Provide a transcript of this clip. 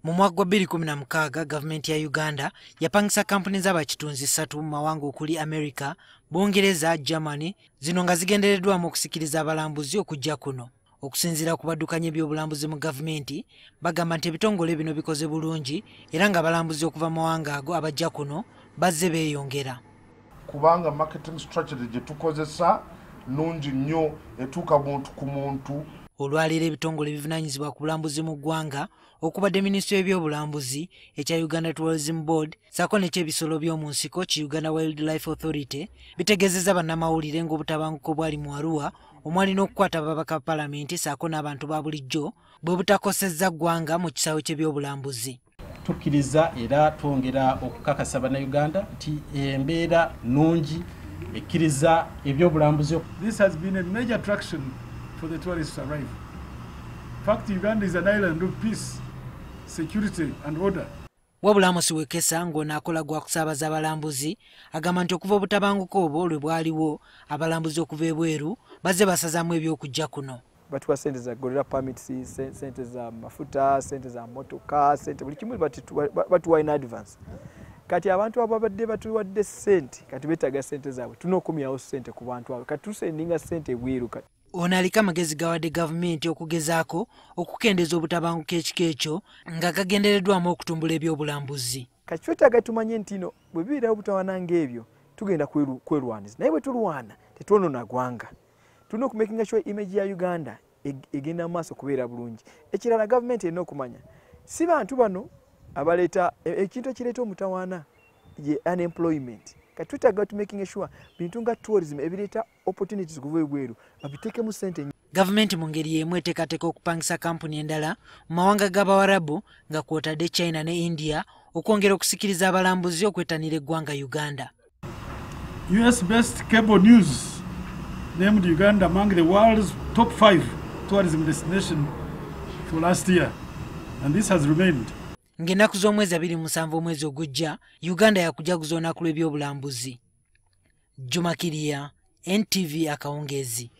Mu mwaka gwa 2016 gavumenti ya Uganda yapangisa kampuni z'abakitunzi 3 mu mawanga okuli America, Bungereza, Germany, zino nga zigendereddwamu okusikiriza abalambuzi okujja kuno. Okusinziira ku baddukanya ebyobulambuzi mu gavumenti, bagamba nti ebitongole bino bikoze bulungi era ng'abalambuzi okuva mu mawanga ago abajja kuno bazze beeyongera. Kubanga marketing strategy gye tukozesa nnungi nnyo, etuuka muntu ku muntu. Olwaleero ebitongole ebivunaanyizibwa ku bulambuzi mu ggwanga okubadde minisitule y'ebyobulambuzi, ekya Uganda Tourism Board ssaako n'ekyebisolo by'omu nsiko ki Uganda Wildlife Authority bitegeezezza bannamawulire ng'obutabanguko bwali mu Arua omwali n'okukwata ababaka ba palamenti ssaako n'abantu ba bulijjo bwe butakosezza ggwanga mu kisaawe ky'ebyobulambuzi. Tukkiriza era twongera okukakasa bannayuganda nti embeera nnungi ekkiriza ebyobulambuzi. This has been a major attraction for the tourists to arrive. In fact, Uganda is an island of peace, security and order. Wabula Amos Wekesa ng'ono akola gwa kusaabaza abalambuzi agamba nti okuva obutabanguko obwo lwe bwaliwo, abalambuzi okuva ebweru bazze basazaamu eby'okujja kuno. Batuwa sente za gorilla permits, sente za mafuta, sente za motoka, sente buli kimu batuwa in advance. Kati abantu ababadde batuwadde sente kati beetaaga sente zaabwe, tulina okukomyawo sente ku bantu abo, kati tusendinga sente ebweru kati. Ono aliko amagezi gawadde gavumenti okugezaako okukendeeza obutabanguko ekika ekyo nga gagendereddwamu okutumbula ebyobulambuzi. Kati twetaaga tumanye nti no bwe bibeerawo obutawaana ng'ebyo tugenda kwerwaniza, naye bwe tulwana tetwonoona ggwanga. Tulina okumakinga sure image ya Uganda egenda mu maaso kubeera bulungi. Ekirala gavumenti erina okumanya si bantu bano abaleeta ekintu ekireeta omutawaana ye unemployment. Kati twetaaga tumakinga sure bintu nga tourism ebireeta opportunities kuva ebweru babiteekemu ssente. Gavumenti mu ngeri y'emu eteekateeka okupangisa kampuni endala mu mawanga g'Abawarabu nga kw'otadde China ne India okwongera okusikiriza abalambuzi okwettanira eggwanga Uganda. US-based cable news named Uganda among the world's top 5 tourism destinations for last year, and this has remained. Ng'ennaku z'omwezi 27 omwezi ogujja, Uganda yakujaguza olunaku lw'ebyobulambuzi. Juma Kiria, NTV akawungeezi.